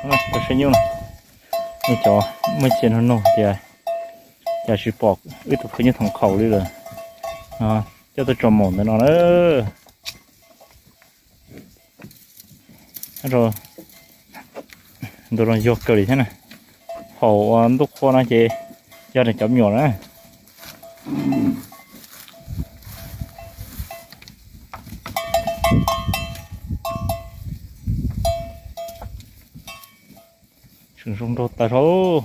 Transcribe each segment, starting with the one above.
Tus saib nyuj no, nej cov muaj cia nug nug tias cas tsis pom wb tus phaw nyuj thoom khaum li lawm. Coj tuaj tso maum ntawm no na. Ntu no yuag kawg li thiab na. Haum ua ntuj qhua no ces yog nws cov me nyuam na. Tseem zoo nraug tas zog.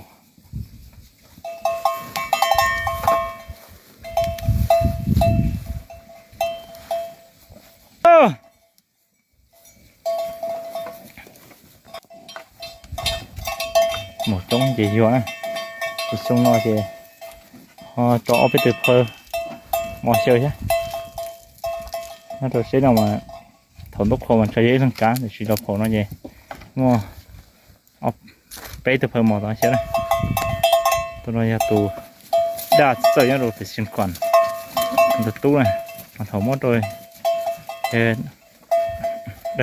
Maum coob ces yuag na. Tus xyoo no ces ho tso ob peb tug phaw mos xyaw thiab. Nyob rau seb no mas thaum ntuj qhua mas tso yog ib leeg kav, tiam sis rau phaum no ces muaj ob peb tug phaw mos tod xyaw na. Tus no yog tus daj txawj nyob rau pem Xeev Khuam, tus tub na, thaum muab rau daj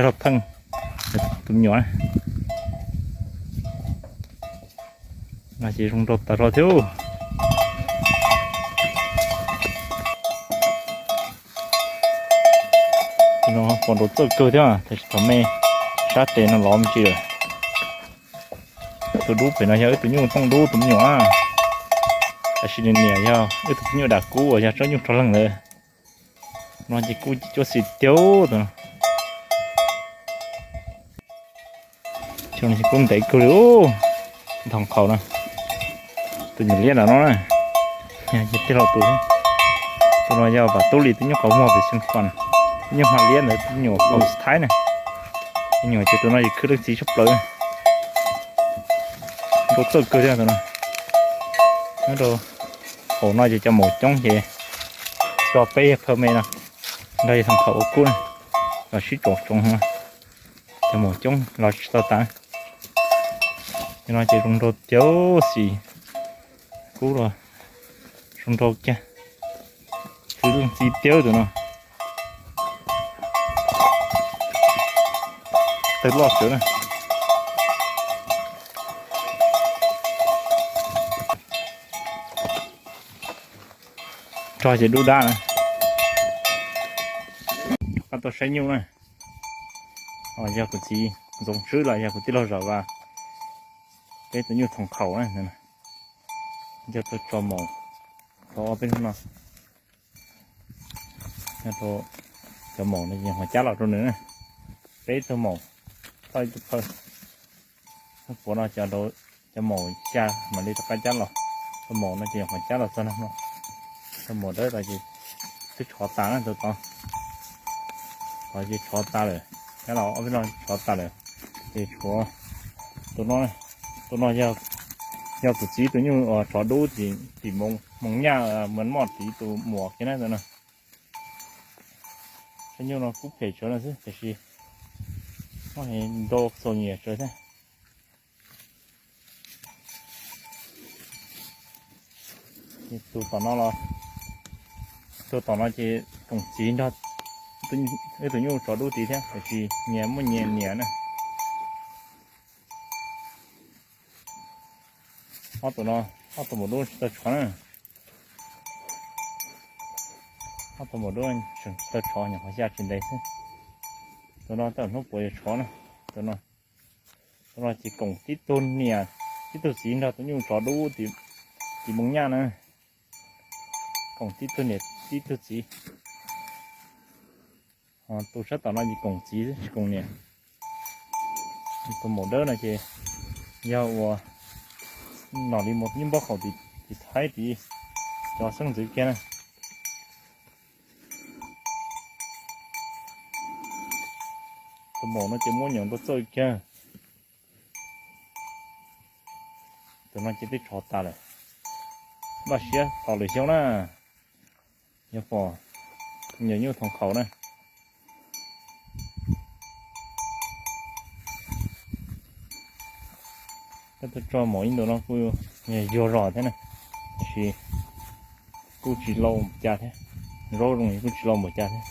loj theej tus me nyuam na. No ces zoo nraug tas zog thiab. Tus no pom nraug txawj kawg thiab, tab sis thaum me sab tes no lov me ntsis lawm. Tus dub pem no yog wb tus nyuj tooj dub tus me nyuam, tab sis nws niam yog wb tus nyuj dam kub uas yog tsob nyuj rog leeg ntawd. No ces kuj cuab xim tiag tus no. Kuj ntev kawg li. Thoom khaum no, tus nyuam liab ntawm no na, yog tij laug tus. Tus no yog Vam Tub Lis tus nyuj qhov muag pem Xeev Khuam, tus nyuj hma liab ntawd, tus nyuam qhov thaib na. Tus nyuam ces tus no yog khwv leej txiv tshaj plaws. Nraug txawj kawg thiab tus no. Nyob rau hauv no ces cov maum coob ces tso peb phaw me no nrog yawg thoom khaum ua kub na, los sib tsoom tsoom no. Cov maum coob los tsis tau tas. Cov no ces zoo nraug tiag xis, kub los zoo nraug kiag. Khwv leej txiv tiag tus no. Tawg loj tsawv na. Rog ces dub dab na. Rov qab tuaj saib nyuj na. Yog kuv txiv Ntxoov Tswb los yog kuv tij laug Zam Vas, peb tus nyuj thoom khaum na. Yog tuaj tso maum tau ob peb hnub no. Nyob rau cov maum no ces ho cab los rau nws na. Peb tug maum, tau ib tug phaw. Puav no cov, cov maum xya mam li rov qab cab los. Tus maum no ces ho cab los txog nag hmo. Tus maum dawb los ces twb tshov tas na, tus tod, tod ces tshov tas lawm. Cab los ob peb no tshov tas lawm. Ces tshuav tus no, tus no yog kuv txiv tus nyuj tsov dub tim Moos Nyaj, Moos Moj tim tus muam kiag na tus no. Saib nyuj no kub phem tsawv no xwb tiam sis muaj ntau txom nyem tsawv thiab. Tus tom no los, tus tom no ces koom txiv nrog wb tus nyuj tsov dub tid thiab tiam sis nyias muaj nyias niam na. Ob tug no, ob tug maum dub tsis tau tshov na. Ob tug maum dub tseem tsis tau tshov, nyuam qhuav xya tsis ntev xwb. Tus no tej hnub puav yuav tshov na. Tus no, tus no ces koom tib tug niam tib tug txiv nrog tus nyuj tsov dub tim Moos Nyaj na. Koom tib tug niam tib tug txiv. Tus sab tom no ces koom txiv tsis koom niam. Tus maum dawb no ces yog uas nom li mus nyob npab qaum tim Thaib tid, cov xeeb ntxwv kiag na. Tus maum no ces muab nyuam nrau txawj kiag. Tus no ces twb tshov tas lawm. Npaj siab tos lwm xyoo na, yog pom nyuam nyuj thoom khaum na. Koj tuaj tso maum ib ntus no kuj yuag zog thiab na, tab sis kuj tsis lau npaum cas thiab, zaub zoo kuj tsis lau npaum cas thiab.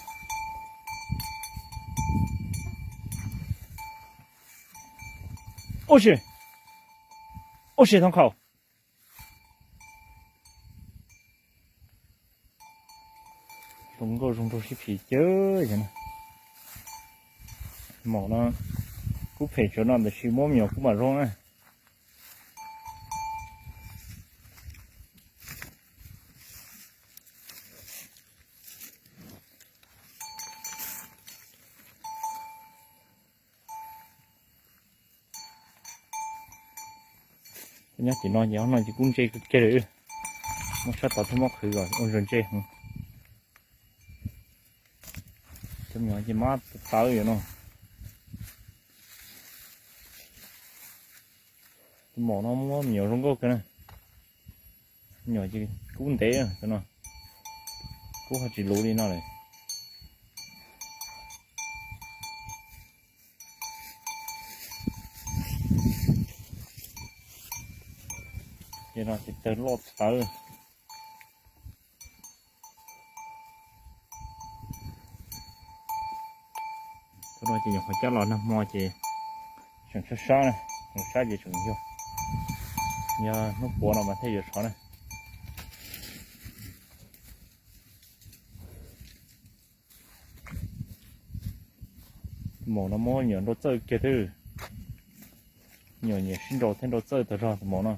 Ua si, ua si thooj khaum. Zoo nkauj zoo nraug sib phim cawv yog no. Maum no kub phem tsav no tab sis muab me nyuam kub mam zoo na. Nyob tim no ces ob no ces kub ntse kawg kiag li. Muab sab tod thiab muab qhwv kom ua ntse ntse. Cov me nyuam ces mab tawv yom no. Tus maum no muab me nyuam zoo nkauj kawg na. Me nyuam ces kub ntev no, kub ho tsis luv li no lawm. Ces no ces tawg loj tawv. Thaum no ces nyuam qhuav cab los nag hmo ces tseem sab sab na, sab ces tseem yog, yog hnub puav no mas thiaj yuav sov na. Maum no muab nyuam nrau txawj kiag twb, nyuam nyiam sib nrau thiab nrau txawj tag zog tus maum no.